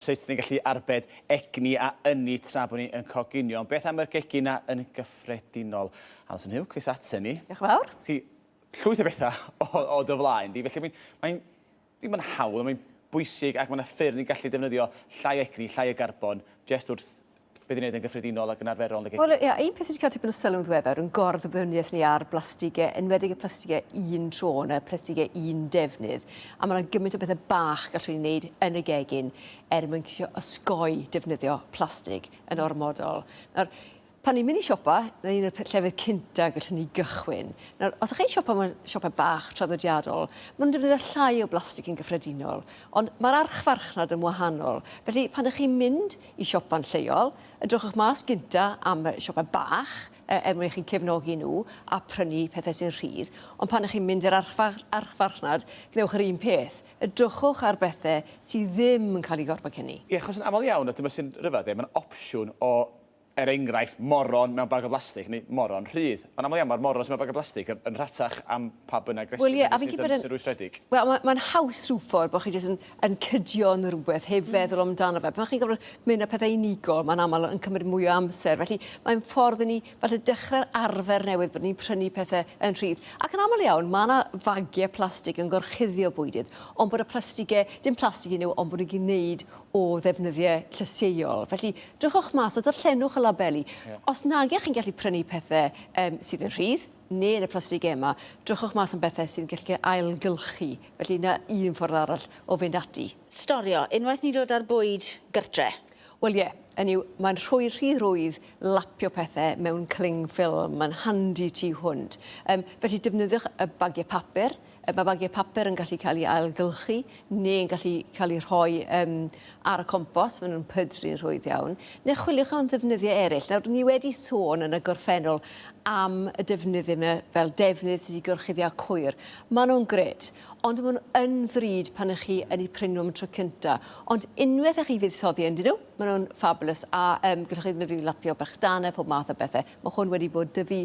Sut ni'n gallu arbed egni a ynni tra bod ni yn coginio. Ond beth am yr gegin 'na yn gyffredinol? Alison Huw, croeso aton ni. Diolch yn fawr. Ti llwyth o bethau o, o dy flaen di, felly mae'n mae ddim yn hawdd, ond mae'n bwysig ac mae yna ffyrdd ni'n gallu defnyddio llai o egni, llai o garbon, jest wrth be ni'n neud yn gyffredinol ac yn arferol yn y gegin. Wel, ia, un peth sydd wedi cael tipyn o sylw'n ddiweddar yn gor-ddibyniaeth ni ar blastigau, enwedig y plastigau un tro neu plastigau un defnydd. A mae yna gymaint o bethau bach gallwn ni wneud yn y gegin er mwyn ceisio osgoi defnyddio plastig yn ormodol. Nawr, pan ni'n mynd i siopa, 'na un o'r llefydd cynta gallwn ni gychwyn. Nawr, os ych chi'n siopa mewn siopau bach traddodiadol, maen nhw'n defnyddio llai o blastig yn gyffredinol, ond mae'r archfarchnad yn wahanol. Felly, pan ych chi'n mynd i siopa'n lleol, edrychwch mas gynta am y siopau bach, er mwyn i chi cefnogi nhw a prynu pethau sy'n rhydd, ond pan ych chi'n mynd i'r archfarchnad, gwnewch yr un peth. Edrychwch ar bethau sydd ddim yn cael eu gorbacynnu. Ie, achos yn aml iawn, a dyma sy'n rhyfedd, ie, mae'n opsiwn o er enghraifft, moron mewn bag o blastig neu moron rhydd. Ond aml iawn mae'r moron sydd mewn bag o blastig yn, yn rhatach am pa bynnag reswm. Wel ie, a fi'n credu bod yn... Sy'n rwystredig. Wel, mae'n ma haws rhyw ffordd bod chi jyst yn, yn cydio yn rhywbeth heb mm. feddwl amdano fe. Pan chi'n gorfod mynd â pethau unigol, mae'n aml yn cymryd mwy o amser. Felly mae'n ffordd i ni falle dechrau'r arfer newydd bod ni'n prynu pethau yn rhydd. Ac yn aml iawn, mae yna fagiau plastig yn gorchuddio bwydydd, ond bod y plastigau, dim plastig i nhw, ond bod nhw'n gwneud o ddefnyddiau llysieuol. Felly, drychwch mas a darllenwch y labeli. Yeah. Os nag ych chi'n gallu prynu pethau um, sydd yn rhydd, neu yn y plastigau yma, drychwch mas am bethau sydd yn gallu cael ailgylchu. Felly, na un ffordd arall o fynd ati. Storio, unwaith ni'n dod â'r bwyd gartre? Wel ie, hynny yw, mae'n rhwy rhy rwydd lapio pethau mewn cling film, mae'n handi tu hwnt. Um, felly defnyddiwch y bagiau papur, Mae bagiau papur yn gallu cael eu ailgylchu neu yn gallu cael eu rhoi um, ar y compost, maen nhw'n pydru'n rhwydd iawn. Neu chwiliwch am ddefnyddiau eraill. Nawr, ni wedi sôn yn y gorffennol am y defnyddiau yma fel defnydd sydd wedi gorchuddio cwyr. Maen nhw'n gret, ond maen nhw yn ddrud pan ych chi yn eu prynu nhw am y tro cynta. Ond unwaith ych chi fuddsoddi ynddyn nhw, maen nhw'n fabulous a um, gallwch chi ddefnyddio i lapio brechdanau, pob math o bethau. Mae hwn wedi bod dyfu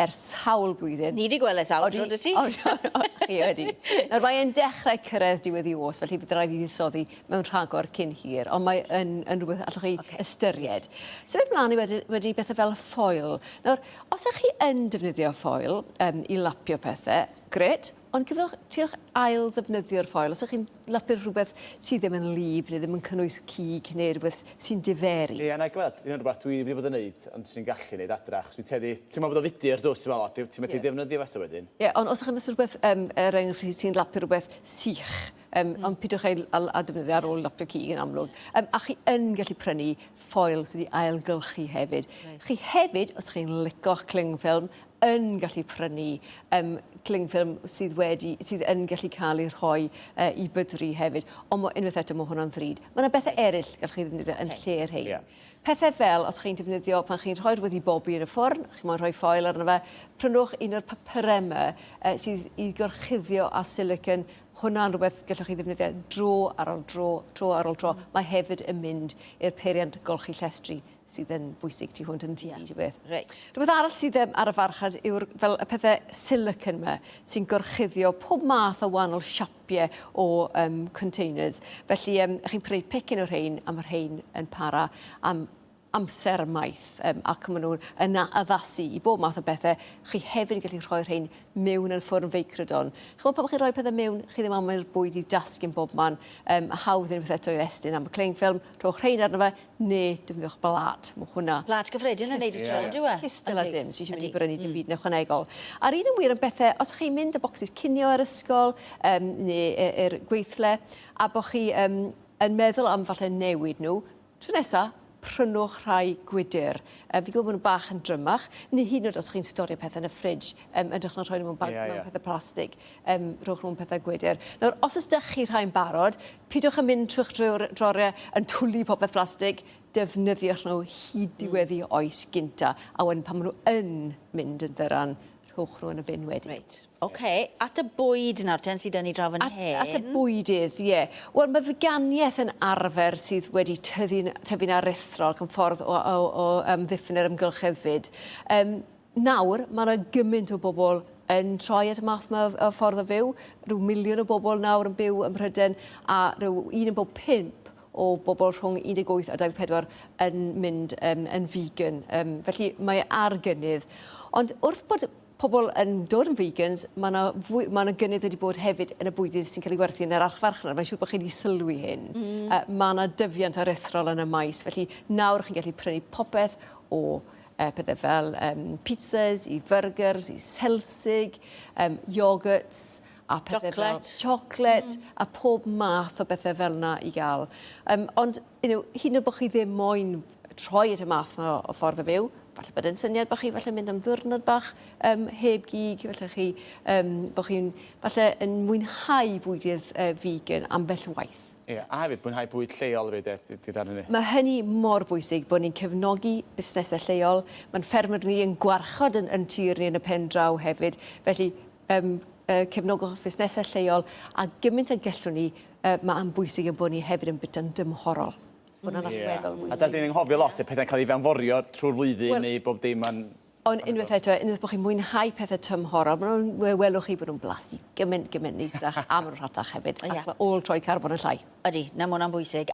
ers sawl blwyddyn. Ni 'di gweld e sawl tro 'da ti? Chi wedi. Nawr mae e'n dechrau cyrraedd diwedd 'i oes, felly bydd raid fi fuddsoddi mewn rhagor cyn hir, ond mae yn yn rhywbeth allwch chi okay. ystyried. Symud mlaen i wedi, wedi bethau fel ffoil. Nawr, os ych chi yn defnyddio ffoil um, i lapio pethau, gret, ond cyfwch, triwch ail ddefnyddio'r ffoil. Os ych chi'n lapio rhywbeth sydd ddim yn wlyb neu ddim yn cynnwys cig neu rhywbeth sy'n diferu. Ie, na i gweld, un o'r rhywbeth dwi wedi bod yn neud, ond swn i'n gallu neud adra, achos dwi'n tueddu, ti'n meddwl bod o fudur dwt, ti'n meddwl, o, ti'n methu defnyddio fo eto wedyn. Ie, ond os ych chi'n rhywbeth, um, er enghraifft, ti'n lapio rhywbeth sych, um, mm. ond pidwch ei a, a defnyddio ar ôl lapio cig yn amlwg. Um, a chi yn gallu prynu ffoil sydd wedi ailgylchu hefyd. Right. Chi hefyd, os chi'n lico'ch cling film, yn gallu prynu um, cling film sydd, wedi, sydd yn gallu cael ei rhoi uh, i bydru hefyd. Ond mo, unwaith eto, mae hwnna'n ddrud. Mae yna bethau eraill gallwch chi ddefnyddio yn lle rhein. Yeah. Pethau fel, os chi'n defnyddio, pan chi'n rhoi rhywbeth i bobi yn y ffwrn, chi'n moyn rhoi ffoil arno fe, prynwch un o'r papurau yma uh, sydd i gorchuddio â silicon. Hwnna'n rhywbeth gallwch chi ddefnyddio dro ar ôl dro, tro ar ôl tro. Mm. Mae hefyd yn mynd i'r peiriant golchi llestri sydd yn bwysig tu hwnt yn tŷ yeah. beth. Reit. Rhywbeth arall sydd ar y farchnad yw'r fel y pethau silicon yma sy'n gorchuddio pob math o wahanol siapiau o um, containers. Felly um, chi'n prynu pecyn o'r rhain a mae'r rhain yn para am amser maith um, ac maen nhw'n yn addasu i bob math o bethau. Chi hefyd yn gallu rhoi rhain mewn yn ffwrn feicrodon. Chymod pan chi'n rhoi pethau mewn, chi ddim am i'r bwyd i dasgu'n bob man. Um, hawdd unwaith eto i estyn am y cling film, rhowch rhain arno fe, neu defnyddiwch blât. Mae hwnna... Blât gyffredin yn neud y tro, on'd yw e? Cystal â dim, so eisiau mynd i brynu dim byd yn ychwanegol. A'r un yn wir yn bethau, os chi'n mynd â bocsys cinio i'r ysgol um, neu i'r gweithle, a bod chi um, yn meddwl am falle newid nhw, tro nesa, prynwch rhai gwydr. Um, fi'n gwybod bod nhw bach yn drymach, neu hyd yn oed os chi'n storio pethau yn y ffridge, um, ydych chi'n rhoi nhw mewn bag, yeah, mewn yeah. pethau plastig, um, rhowch nhw mewn pethau gwydr. Nawr, os oes dych chi rhai'n barod, pidwch yn mynd trwy'ch droriau yn twlu popeth plastig, defnyddiwch nhw hyd diwedd i oes gynta, a wedyn pan maen nhw yn mynd yn ddyran, rhowch nhw yn y bin wedyn. Reit, oce. Okay. At y bwyd nawr ten sydd 'da ni draw fan hyn. At y bwydydd, ie. Yeah. Wel, mae feganiaeth yn arfer sydd wedi tyfu'n tyfu aruthrol ac yn ffordd o, o, o amddiffyn yr amgylchedd fyd. Um, nawr, mae yna gymaint o bobl yn troi at y math yma o ffordd o fyw. Rhyw miliwn o bobl nawr yn byw ym Mhrydain a rhyw un yn bob pump o bobl rhwng 18 a 24 yn mynd um, yn vegan. Um, felly mae ar gynnydd. Ond wrth bod pobl yn dod yn vegans, mae yna, fwy, mae yna gynnydd wedi bod hefyd yn y bwydydd sy'n cael ei werthu yn yr archfarchnad. Mae'n siŵr bod chi wedi sylwi hyn. Mm. Uh, mae yna dyfiant aruthrol yn y maes, felly nawr chi'n gallu prynu popeth o uh, pethau fel um, pizzas, i fyrgyrs, i selsig, um, yogurts, a pethau fel chocolate mm. a pob math o bethau fel yna i gael. Um, ond, you know, hyd yn oed bod chi ddim moyn troi at y math yma o ffordd o fyw, falle bod yn syniad bod chi falle mynd am ddiwrnod bach um, heb gig, falle chi, um, bod chi'n falle yn mwynhau bwydydd uh, vegan ambell waith. Ie, a hefyd mwynhau bwyd lleol hefyd, e, gyda hynny. Mae hynny mor bwysig bod ni'n cefnogi busnesau lleol. Mae'n ffermwyr ni yn gwarchod yn, yn tir ni yn y pen draw hefyd. Felly, um, uh, cefnogwch fusnesau lleol a gymaint ag gallwn ni, uh, mae yn bwysig yn bod ni hefyd yn byta'n dymhorol. Bod hwnna'n Ie. allweddol A bwysig. da ni'n anghofio lot, y pethau'n cael ei fewnforio trwy'r flwyddyn Wel- neu bob dim yn... Ond unwaith eto, unwaith bod chi'n mwynhau pethau tymhorol, ma' nhw'n we- welwch chi bod nhw'n blasu gymaint, gymaint neisach a maen nhw'n rhatach hefyd. Ie. Ac mae ôl troi carbon yn llai. Ydy, na ma' hwnna'n bwysig.